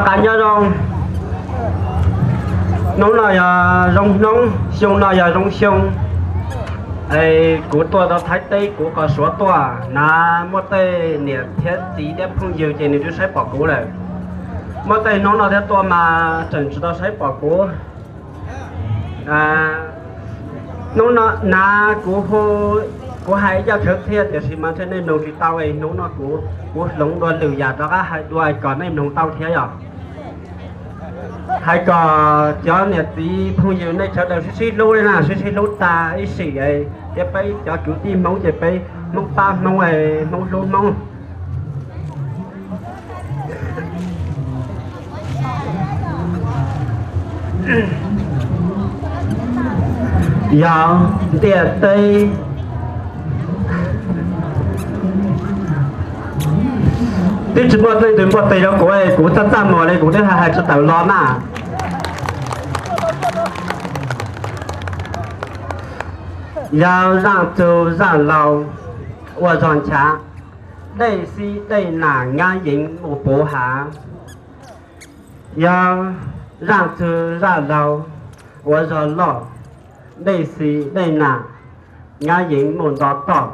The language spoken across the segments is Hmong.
Qab nyob zoo, hnub no yog zoo hnub, xyoo no yog zoo xyoo. Es kuv tuaj rau Thaib teb kuv qos Suav tuaj na, muaj tej niam thiab txiv thiab phooj ywg ces nws twb saib pom kuv lawm. Muaj tej hnub no thiab tuaj mas tseem tsis tau saib pom kuv. Hnub no na, kuv hu, kuv hais ib co khawv txhiaj tiam sis mas ntshe nej mloog tsis tau es hnub no kuv, kuv hloov dua lwm yam rov qab hais dua kom nej mloog tau thiab yom. Hais kom cov niam txiv phooj ywg nej sawv daws sib sib hlub li na, sib sib hlub tag ib sim thiab peb cov kwv tij Hmoob ces peb Hmoob pab Hmoob, Hmoob hlub Hmoob. Yog ntiaj teb twb tsis muaj leej twg npuaj tes rau kuv, kuv txaj txaj muag li kuv twb hais hais tsis tawm los na. Yog zaaj txug zaaj laug ua zog nchav, dej xib dej nam nyab yeev mus puv hav. Yog zaaj txug zaaj laug ua zog loj, dej xib dej nam nyab yeev mus nto toj.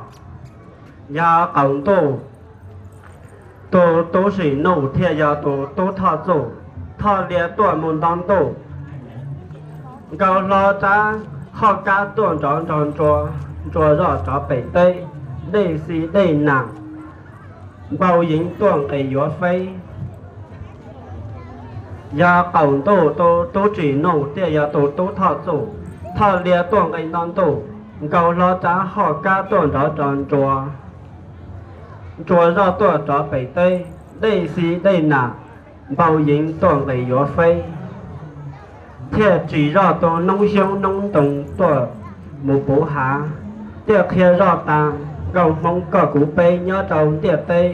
Yog qaum ntuj, tus tub sim nuj thiaj yog tus tub thoj txuj, thoj lia tuaj mus nto ntuj. Nkaus hlo rab hoj kab tuaj nrov nrog ntsua, ntsua zoj rov pem teb, dej xib dej nam npau yeev tuaj nqis yuav feb. Yog qaum ntuj, tus tub tsim nuj thiaj yog tus tub thoj txuj, thoj lia tuaj nqis nto ntuj. Nkaus hlo rab hoj kab tuaj nrov rog ntsua, ntsua zoj tuaj rov pem teb, dej xib dej nam npau yeev tuaj nqis yuav feb. Thiaj tsim zoj tus noob xyoob noob ntoo tuaj mus puv hav, thiaj qhia zoj tas, Nkauj Hmoob koj kuv peb nyob rau ntiaj teb,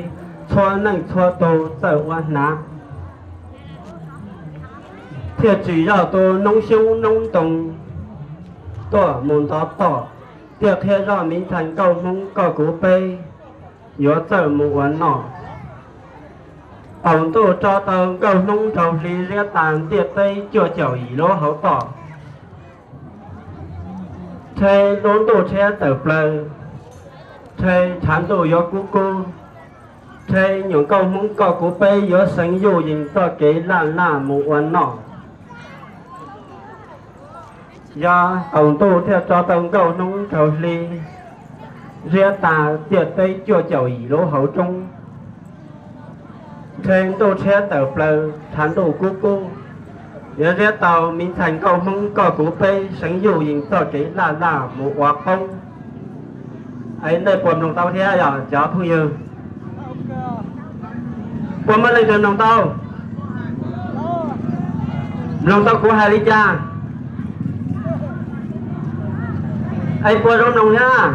txhua neej txhua tug txawj ua hnav. Thiaj tsim zoj tus noob xyoob noob ntoo tuaj mus nto toj, thiaj qhia zoj miv ntxhais Nkauj Hmoob koj kuv peb yuav txawj mus ua noj. Qaum ntuj tso tau Nkauj Hmoob nraug hli ziab tas ntiaj teb cuaj caum yim lub hauv toj. Rhe lub ntuj tshiab tawm plaws, rhe tshav ntuj yuav kub kub, rhe nyuam Nkauj Hmoob koj kuv peb yuav seev yuj yees txoj kev laj laj mus ua noj. Yog qaum ntuj thiaj tso tau Nkauj Hmoob nraug hli ziab tas ntiaj teb cuaj caum yim lub hauv roob. Rhe ntuj tshiab tawm plaws tshav ntuj kub kub, yuav ziab tau miv ntxhais Nkauj Hmoob koj kuv peb seev yuj yees txoj kev laj laj mus ua qoob. Es nej puas mloog tau thiab yog cov phooj ywg? Puas muaj leej twg mloog tau? Mloog tau kuv hais li cas? Es puas zoo mloog thiab?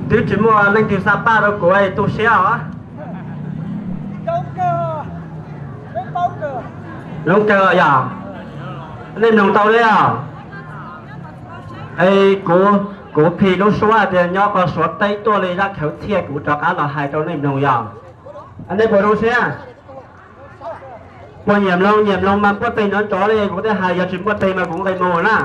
Twb tsis muaj leej twg xa paj rau kuv es tu siab os. Zoo kawg yog, nej mloog tau li os. Es kuv, kuv phim lub suab tias nyob qhov Suav teb tuaj li zaj khawv txhiaj kuv rov qab los hais rau nej mloog yog. Nej puas zoo siab? Puas nyiam mloog? Nyiam mloog mas npuaj teg nrov nrov li, kuv thiaj hais, yog tsis npuaj teg mas kuv nqis mus na.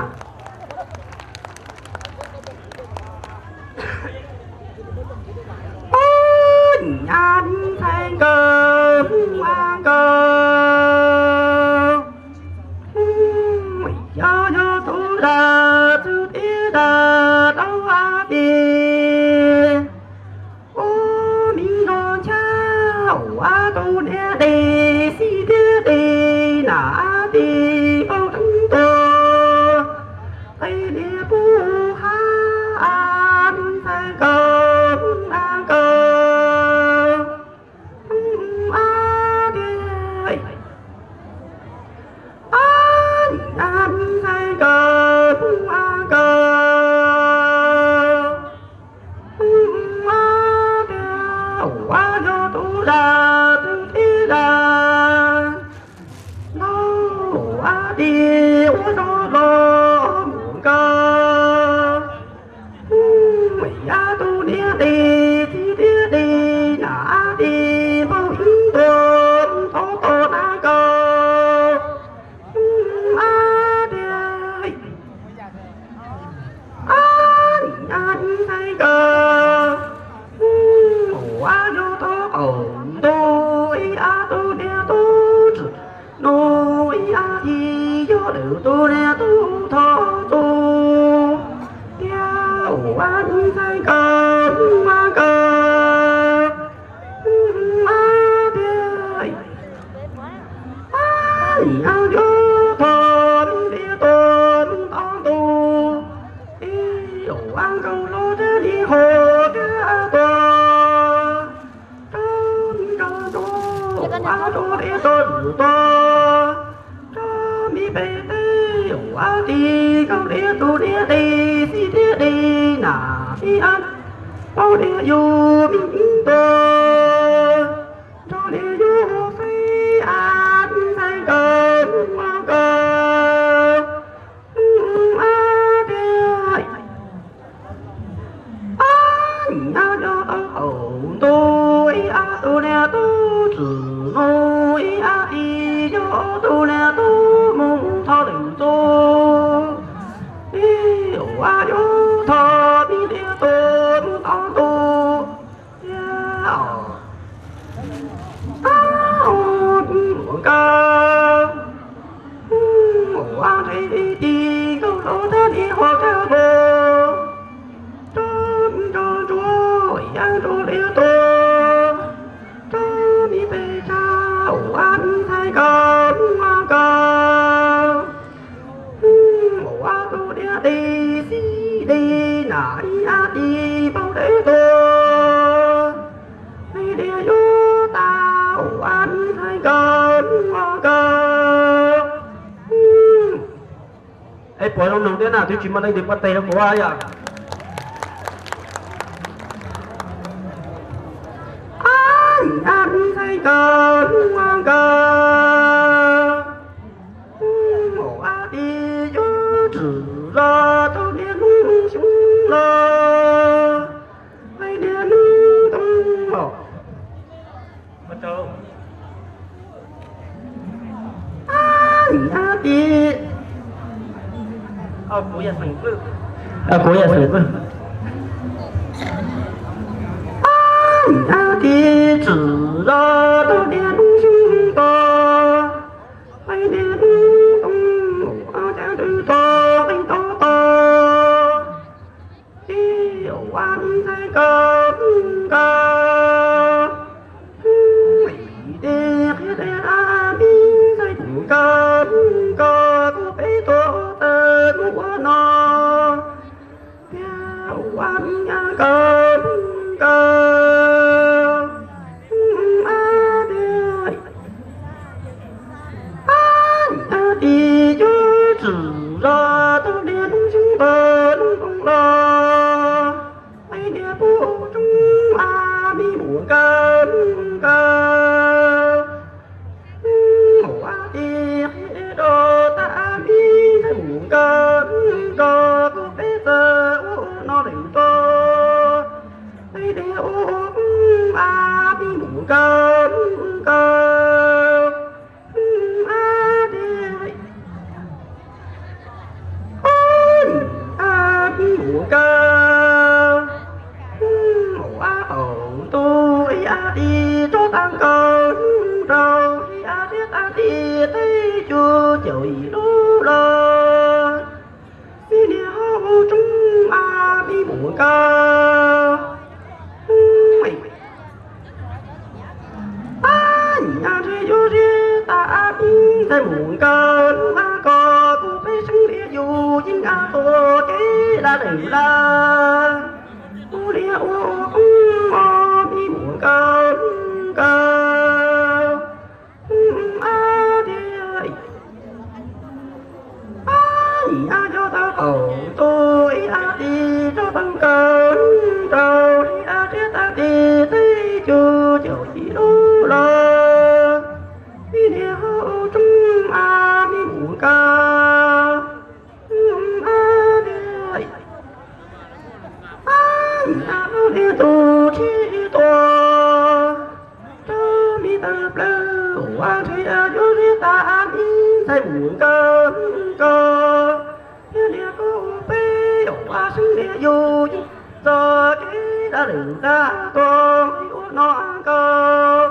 Ub, nyab ntxhais nkauj, nkauj, yog yog tus dag txwv tib dag rau vas tis. Ub, mi nrog nchab ua tus niam dej xib thiab dej nam tis npau rheev tuaj, qe niam puv hav ntxhais nkauj, nkauj, a tiag, a, ntxhais nkauj, nkauj, a tiag, ua yog tus dag txwv tib dag, lauj, a tis ua rog los mus nkauj. ntxhais nkawd, ua yog tau qaum ntuj ib a tus niam tub txwm nus ib a tis yog lwm tus niam tub thov txuj tiag ua ntxhais nkawd ua nkawd a tiag. Nim no yuav thov me ntiag tuag ntau ntu, ib ua nkauj hluas thiab nim haus thiab tuag, rau me nrog ntsuag ua rau deb tuag lwm tuag, rau me pem teb ua tis nkauj deb tus niam tis xib thiab tis nam ib a, paub tias yus me ib tuag. Nrog li yus xwb a ntxhais nkawd ua nkawd a tiag. A nim no yog tau qaum ntuj ib a tus niam tub txwm nus ib a tis yog tus niam tub mus thov lwm tus, ib ua yuav thov me ntiag tuag ntau ntu tiag. Ua nkawd ua ntshe ib tis nkauj hluas thiab nim haus thiab tuag, rau me nrog ntsuag ib a ntsuag deb tuag, rau me pem tsa ua ntxhais nkawd ua nkawd ua tus niam tis xib tis nam ib a tis paub deb tuag, me niag yuav tau ua ntxhais nkawd ua nkawd. Es puas zoo mloog thiab na, twb tsis muaj leej twg pob teg rau kuv yom. A ntxhais nkawd ua nkawd, a tis yuav txwm los tau niaj hnub xyoo los, niaj hnub ntoo los. Kuv yog xeem Pwj. Nim no tis txwm los tau niaj hnub xyoo tos, niaj hnub ntoo los, cas twb tau qee tau tos. Ib ua ntxhais nkawd nkawd, ib teg qhia teg a mi ntxhais nkawd nkawd, kuv peb tuaj tawm mus ua no. Tiag ua nkawd nkawd, a tiag. A tis yuav txwm los tau niaj hnub xyoo tos hnub ntoo los, niaj pub tsoob a mi muam nkawd nkawd. Ua tis qhia rau tas a mi ntxhais muam nkawd nkawd, kuv peb txawm ua no lawm tso. Peb tias ua a mi muam nkawd nkawd, a tiag. A mi muam nkawd, ua qaum ntuj ib a tis tso tag nkaus, rau ib a thiab tag tis teb cuj caum yim lub los, xib niag hauv tsoob a mi muam nkawd. A nim no ntshe yuav zib tas a mi ntxhais muam nkawd lub a ko, kuv peb seev tias yus yeej a tuag kev laj leem laj, kuv liam ua qoob a mi muam nkawd nkawd. A tiag. A nim no yog tau qaum ntuj ib a tis tso tag nkaus, rau ib a thiab tag tis teb cuj caum yim lub los, xib niag hauv tsoob a mi muam nkawd. A tiag. A nim no niag tus tshiab tuaj, rau mi tawm plaws ua ntshe yuav zib tas a mi ntxhais muam nkawd nkawd, thiab niag kuv peb yog ua seev tias yus yeej Txoj kev dab lwm dab tuaj ua no nkauj.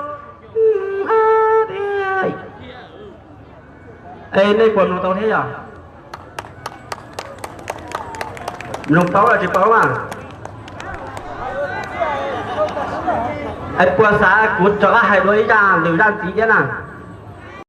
Es nej puas mloog tau thiab yog? Mloog paub los tsis paub mas? Es puas xav kuv rov qab hais dua ib zaj lwm zaj ntxiv thiab na?